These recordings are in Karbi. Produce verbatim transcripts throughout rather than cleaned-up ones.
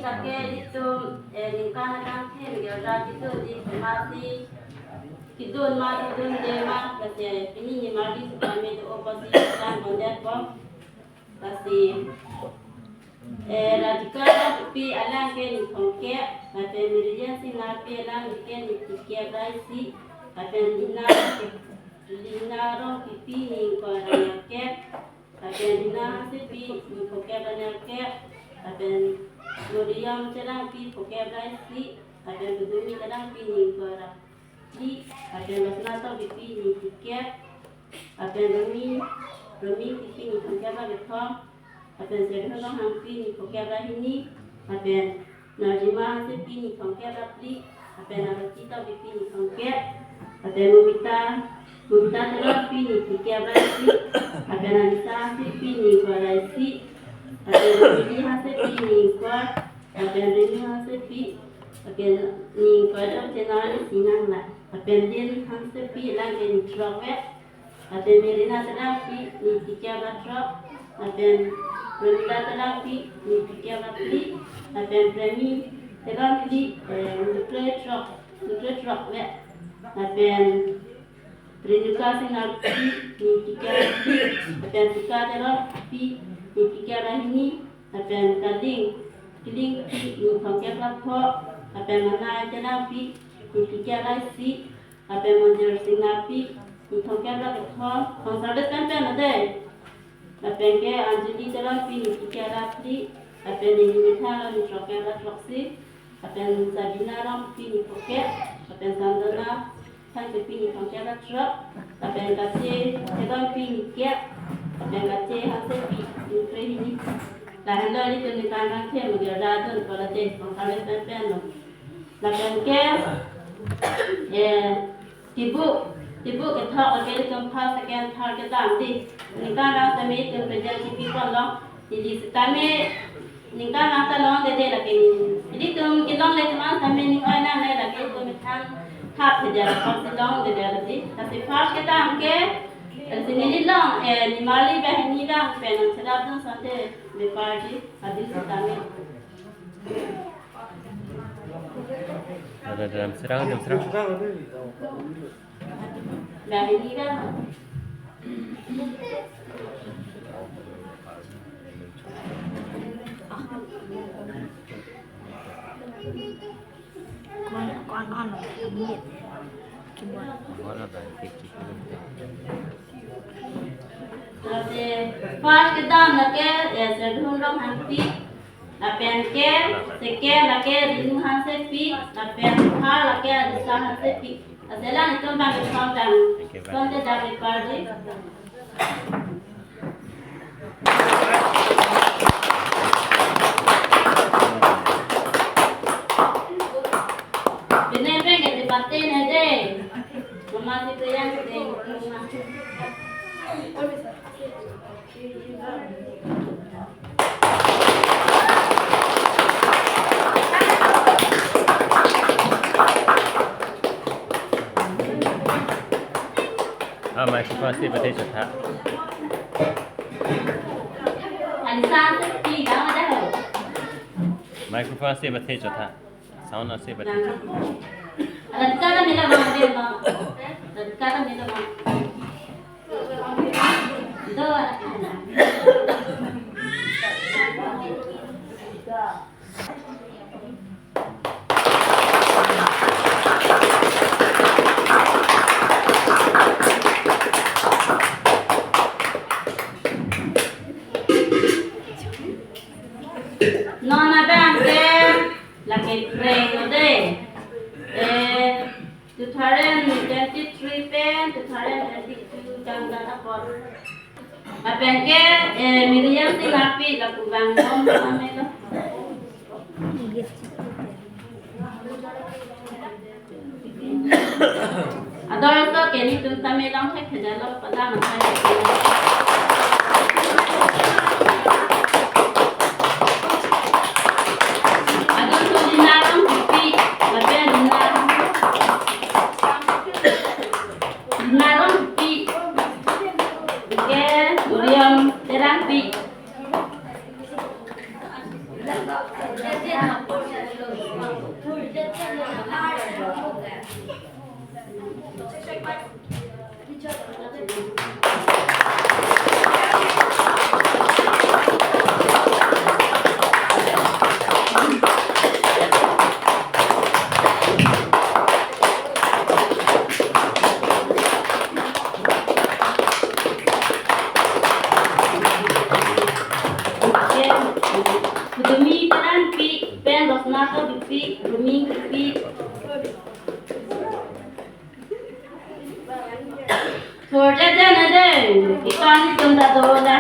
Lake itum, eh, ningkan akangthim girja kedun di masi kedun ma kedunde ma, lasi pini nimarli sitame do-o pusi kan bondet po. Lasi, eh, Radhika Rongpipi alang ke ni thomkep, lapen Miriam Singnapi alang ke ni phlikep ra isi, lapen Lina, Lina Rongpipi ni ingkoi ra nerkep, lapen Rina Hansepi ni phokep ra nerkep, lapen Miriam Terangpi phokep ra isi, lapen Kedumi Terangpi ni ingkoi ra phli, lapen Rosna Tokbipi ni phlikep, lapen Romi, Romi Tipi ni thomkep ra kethom, lapen Serdhun Ronghangpi ni phokep ra hini, lapen Narjima Hansepi ni thomkep ra phli, lapen Arati Tokbipi ni thomkep, lapen Mumita, Mumita Terangpi ni phlikep ra isi, lapen Alisa Hansepi ni ingkoi ra isi, lapen Rosili Hansepi ni ingkoi, lapen Renu Hansepi, lapen ni ingkoi do chena ni sinang la, lapen Din Hansepi alang ke ni throkvet, lapen Merina Terangpi ni phlikep ra throk, lapen Pramila Terangpi ni phlikep ra phli, lapen Premi Terangpi, eh, ni krethrok, ni krethrokvet, lapen Renuka Singnapi ni phlikep ra phli, lapen Sika Terangpi ni phlikep ra hini, lapen Kaling, Kalingpi ni thomkep ra pho, lapen Mana Terangpi ni phlikep ra isi, lapen Monjir Singnapi ni thomkep ra kethom, thomkep ra kethom pen pen ade. Lapen ke Anjali Terangpi ni phlikep ra phli, lapen Nini Mithang ni throkep ra throksi, lapen Sabina Rongpi ni phokep, lapen Sandana Hansepi ni thomkep ra throk, lapen Kache Terangpi ni kep, lapen Kache Hansepi ni kre hini. Lahenlo ilitum ningkan akangthim girja adun pala te, thomkep ra kethom pen pen lo. Lapen ke, eh, tibu, tibu kethok lake itum first, second, third kedam di. Ningkan ra tame itum present chipi ponlo. Ili sitame ningkan ra ta longdede lake ni. Ilitum kelongle atum an tame ning oi nangne lake itum methang thap thedya apot si longdede lake. Lasi first kedam ke, lasi neli long, eh, nimarli banghini bang pen nangcherapdun asonte bepar di, adi sitame. Ada dalam serang, dalam serang. Banghini bang. Kon, kon, kon, keyboard. Lasi first kedam lake, eh, Serdhun Ronghangpi. Lapen ke, second lake Rinu Hansepi, lapen third lake Alisa Hansepi. Lasi alanglitum bang kethom bang, asonte dak bepar di. Pine pen ke dipate ne de. Mama si Priyan si de. Ah, microphone si pathe chotha. Alisa si pi dam ada ho. Microphone si pathe chotha. Sound ase, but Radhika ta mela bang, mela bang. Radhika ta mela bang. Do. Non abang ke lake prank lo de. Eh, two thousand twenty-three pen two thousand twenty-two jangda apor. Lapen ke, eh, Miriam Singnapi lapu bang bom kami lo. Ador so ke nelitum tame long thek thek lo pada mathai. Ador so Lina Rongpipi, lapen Lina, Lina Rongpipi, ke Miriam Terangpi. Kudumi Terangpi, pen Rosna Tokbipi, Ruming Bipi. Thurdet den ade, ikan itum ta dola.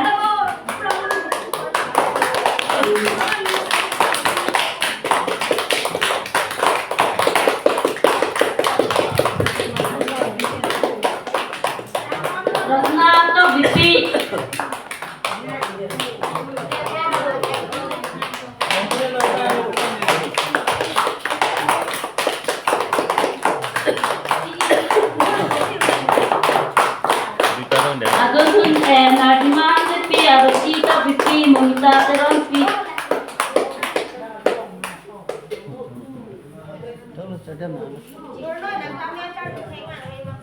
Rosna Tokbipi. Adun thun, eh, Nadima Bipi, Arusi Tokbipi, Monita Teronpi.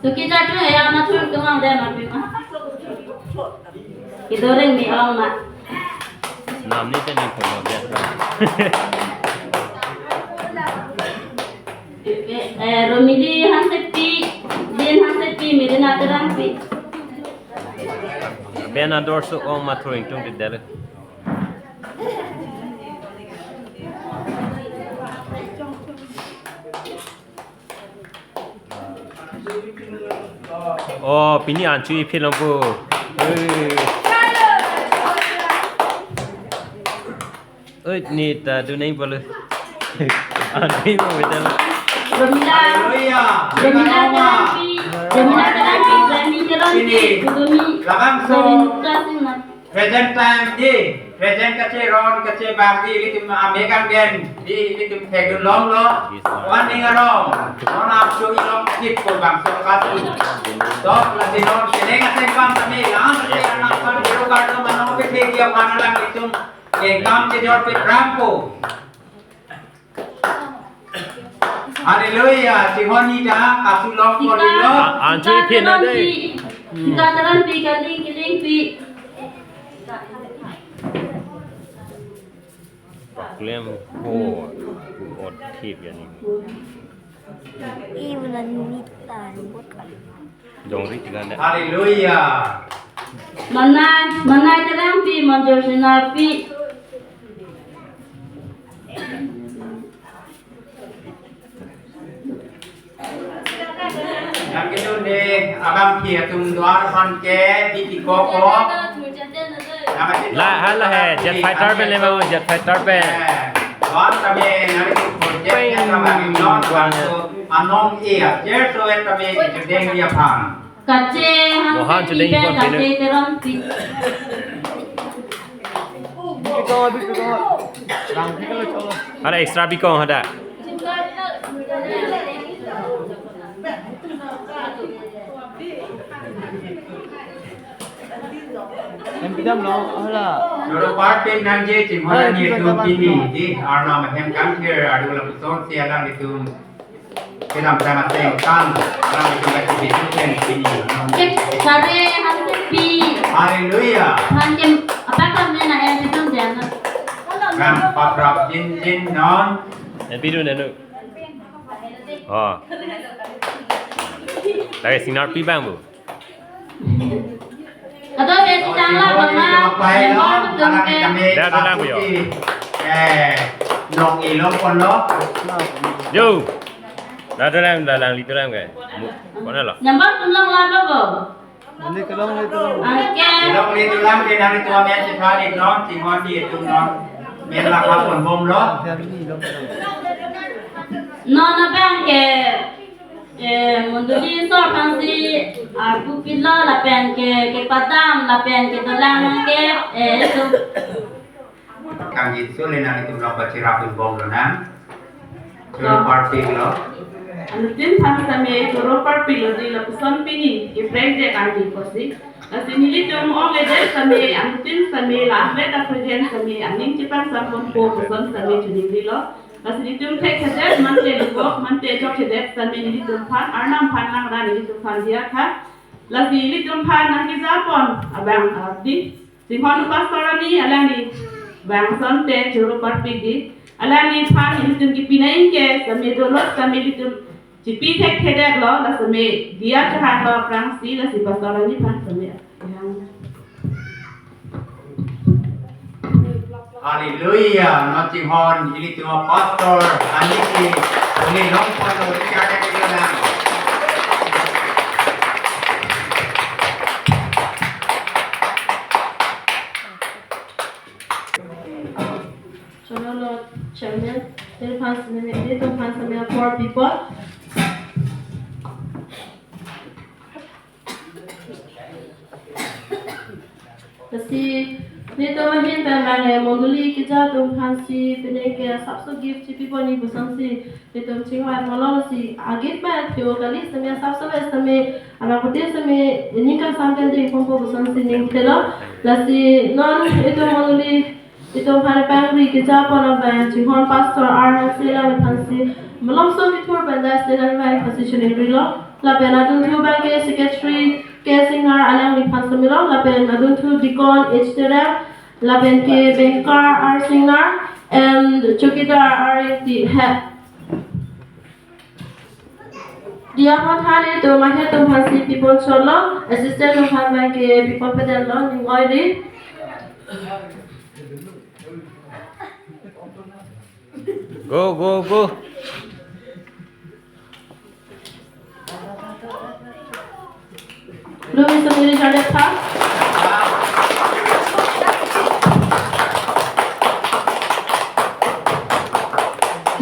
Suki chatu ya, ma thur tumang de ma pima. Idoreng ni ong ma. Nam ni te ni phono biasa. Eh, Romili Hansepi, Din Hansepi, Mirina Terangpi. Ben ador su ong ma thur ingtung di dele. Oh, pini anchu iphi longpo. Eh. Eh, ni ta duneng bolu. Anchu mo betul. Romila. Haleluya. Romila Teranpi. Romila Teranpi, Rani Teranpi, Kudumi. Labangso. Present time di, present kacheron kachebak di, ilitum amegang den di, ilitum thekdun longlo. Wan ning arong, non apso ilong kit ko bangso kasu. Dok lasi non, keneng aseng pan kami, lang kami anak pan, biru kardo manong pete dia mana lang itum, kengkam kejor pe prampo. Haleluya, Simon ida kasulong polilo. A-, anchu iphin na dei. Sika Teranpi, Kaling Kilingpi. Paklem ho, ot thip ya ni. Ibu dan Nita, buat kali. Dongri tiga ndak. Haleluya. Manai, Manai Terangpi, Manjor Sinarpi. Yang kedua ni abang ki atum dua aphan ke di koko. La hala he, jet fighter pen le mau, jet fighter pen. Wan kami nari project yang kami non, anong iya, jer so et kami kedeng dia phan. Kache Mohan Hansepi, Chudeng pen ikon Kache pinu. Teronpi. Ada extra bikong ada. Em pidam lo, hala. Doro parpin nangje chimhona ni tum pini di arnam hem kangkir adu lapuson si alang itum. Kedam sama teng tan, alang itum kacipit pen pini. Ke Sare Hansepi. Haleluya. Hansepi, apa kamu na yang itu jangan. Kan paprap jin jin non. Yang biru nanu. Oh. Lagi Sinarpi bang bu. Atau dia si tangla mama, memang betul ke? Dah, dah, dah, yo. Eh, nong ilong kono. Yo. Dah, dah, dah, dah, dah, dah, dah, dah. Mu-, kono lo? Number tum long laba bo? Ini kelong, ini kelong. Oke. Ilong ni tulang di nang itu amen si Falik non, si Mondi itu non. Merla kapon bom lo. Non abang ke. Eh, mondoli sor aphansi arpu pilo lapen ke, kepadam lapen kedolang ke, eh, itu. Kang Jitsu le nang itum lo pachirap imbong lo nang. Choro parpik lo. Anuttin aphan sitame choro parpik lo di lapuson pini, iprek je kang di kosi. Lasi nelitum ong le je sitame, anuttin sitame, la le ta present sitame, aning chipang sampon po koson sitame chuning di lo. Lasi ilitum thekthedet, mante lubok, mante chokthedet, sitame ilitum aphan, Arnam aphan nang ran ilitum aphan diya tha. Lasi ilitum aphan nangkejapon abang, ah, di, Chinghon Pastor Arni, alangli bang asonte choro parpik di. Alangliphan ilitum kipi nangji ke, sitame dolo, sitame ilitum chipi thekthedetlo, la sitame diya kehanglo aphrangsi, lasi Pastor Arni aphan sitame. Hallelujah. Non chinghon ilitum apastor Arni ke uli long pon lo, uli ada ke na. Choro lo chairman, ilitum aphan sitame, ilitum aphan sitame apor pipo. Lasi, nelitum ahin pen bang, eh, mondoli keja atum aphansi, pine ke asapso gift chipi pon ni pusonsi, nelitum chingvai malom si, a-gift ba theo kali sitame asapso ba sitame, abang kuti sitame, ning kangsam pen dei pon po pusonsi ning thelo. Lasi, non itum mondoli, itum aphan pangri kejapon abang, Chinghon Pastor R Hanse alangliphansi, malomso kethur pen das alangliphansi chiningrilo. Lapen adunthu abang ke Secretary K Singnar alangliphan sitame lo, lapen adunthu Deacon H Terang, lapen ke Bengkar R Singnar, and Chowkidar R Engti he. Diya aphan than itum ahin atum aphansi pipon chotlo, assistant atum aphan abang ke pipon pedetlo, ning oiri. Go, go, go. Lo, Mister Miri Jadepha.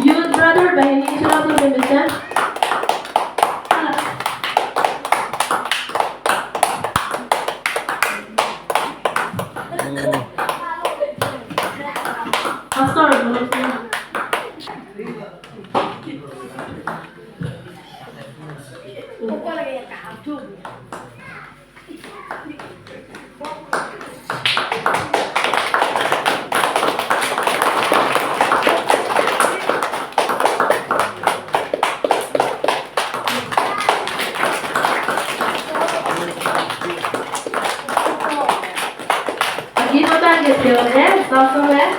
Youth brother, bahini, sila tu, Mister. Pastor, Agi kota ke sio, eh, sosok, eh.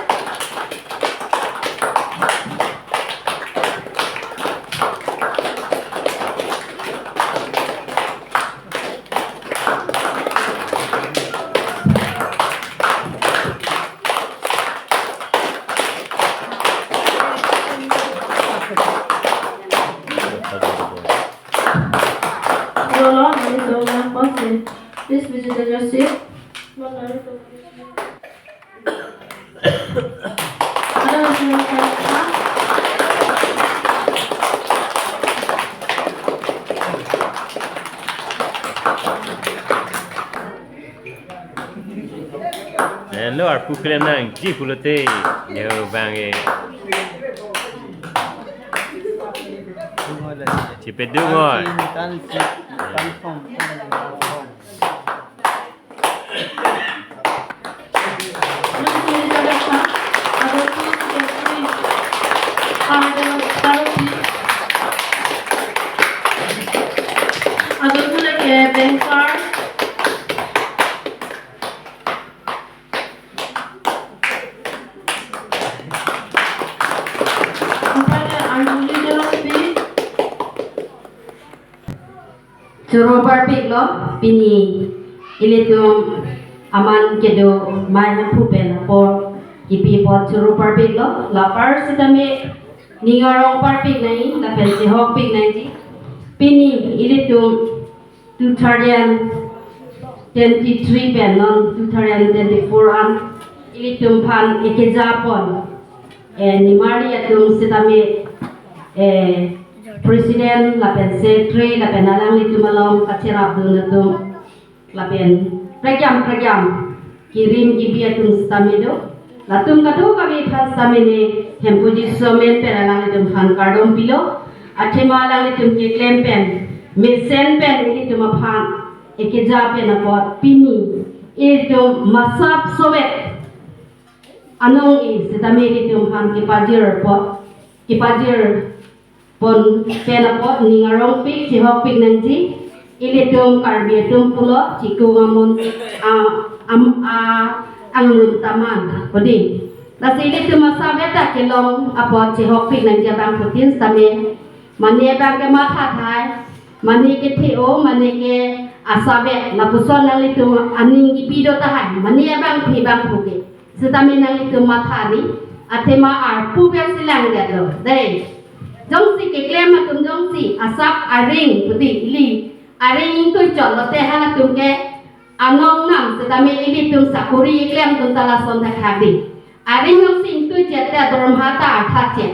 Hello, hello, nani so lang pon si. Please visit your seat. Hello, arpu klem nangji pulote, yo bang e. Chipedung oi. Adunthu lake Bengkar. Choro parpiklo, pini ilitum aman kedo mai hemphu pen apor kipi apot choro parpiklo, lapar sitame ning arong parpik nangji, lapen chehok pik nangji. Pini ilitum two thousand twenty-three pen non two thousand twenty-four an ilitum aphan ekejapon, eh, nimari atum sitame, eh, President lapen Secretary lapen alanglitum along kacherapdun atum lapen prekjam prekjam kirim kibi atum sitame do. Latum kadokave aphan sitame ne hemphuji somen pen alanglitum aphan kardom pilo. Athema alanglitum keklem pen, mesen pen ilitum aphan ekeja pen apot pini ilitum masap sovet anong-i sitame ilitum aphan kepajir apot kepajir pon pen apot ning arongpik chehokpik nangji, ilitum Karbi atum pulo chikung amun a, am, a, angmun taman pudi. Lasi ilitum asap ta kelong apot chehokpik nangji abangphutin sitame, mane abang kematha thai, mane kethe-o, mane ke asap lapuson nanglitum aning kipi do tahai, mane abangpi abangphu ke. Sitame nanglitum mathari, athema arpu pen si langdetlo. Dei. Jongsi keklem atum jongsi asap aring pudi ili aring ingtui chot lote halatum ke anong nam sitame ilitum sakuri keklem atum ta lason thakthak dei. Aring jongsi ingtui chot te dorma ta artha chot.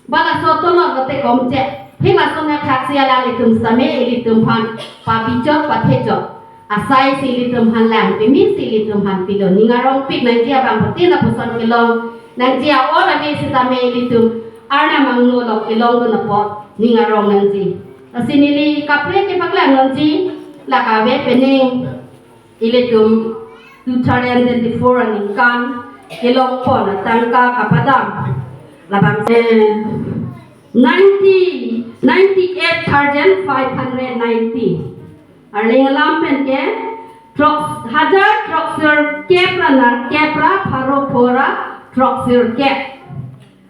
Ba laso tolot lote kom chot. Phi lason thakthak si alanglitum sitame ilitum aphan papi chot pathe chot. Asai si ilitum aphan lang, pimi si ilitum aphan pilo. Ning arongpik nangji abangphutin lapuson kelong nangji a-ot ave sitame ilitum Arnam angno along kelongdun apot ning arong nangji. Lasi neli kaprek kepaklang nangji, la kave pening ilitum two thousand twenty-four aningkan kelong pon atangka kapadam labang, eh, ninety, ninety-eight thousand five hundred ninety. Arleng alam pen ke throk, hajar throksirkep ra nerkep ra pharo pho ra throksirkep.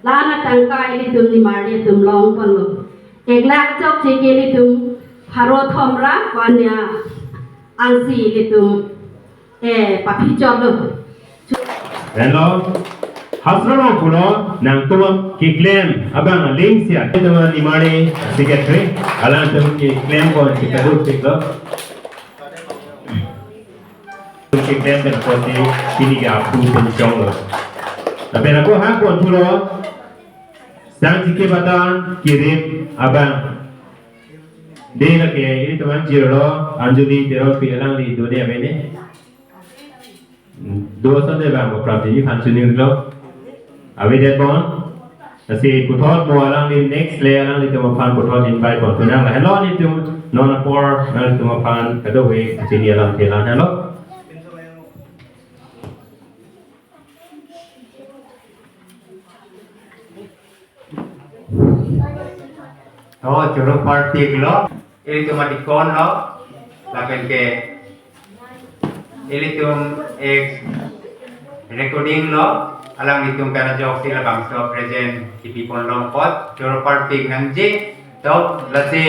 La-an atangka ilitum nimarli atum long ponlo. Ek lakh chokche ke ilitum pharo thom ra ko-an ya ansi ilitum, eh, papi chotlo. Hello. Hastro long pulo nangtum keklem abang aling sia. Teman nimarli secretary alangtum keklem ko chikabut chiklo. Keklem pen apot si pini ke aphu pen chonglo. Lapen ako ha pon thulo. Sang chike batan kirim abang. Dei lake ilitum angjirlo Anjali Teronpi alangli dode avene. Do ason de bang prapjiji aphan chuninglo. Avedet pon. Lasi puthot mo alangli next le alanglitum aphan puthot invite pon. Kunang la hello nelitum non apor nangtum aphan kadokave chini alam thelang hello. Oh, choro party lo. Ilitum adikon lo. Lapen ke ilitum ex recording lo. Alanglitum pen ajok si labangso present kipi pon long apot. Choro party nangji. To lasi,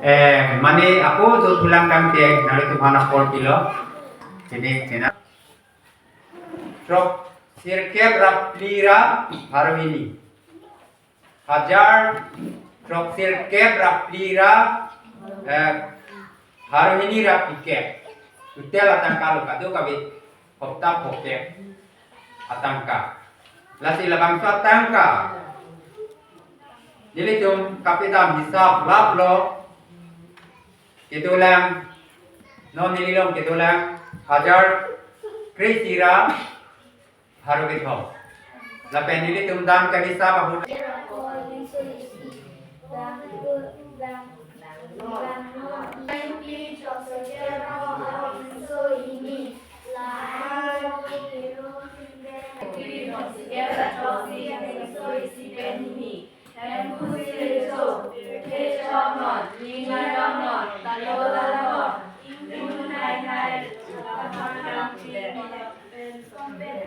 eh, mane ako do thulang tangte nanglitum aphan apor pilo. Sini, sini. Throksirkep ra phli ra pharo hini. Hajar throksirkep ra phli ra, eh, pharo hini ra phlikep. Total atangka lo kadokave hopta phokep atangka. Lasi labangso atangka nelitum kapadam hisap lap lo. Kedolang, non neli long kedolang hajar kre-isi ra pharo kethom. Lapen nelitum dan kani sap ahut.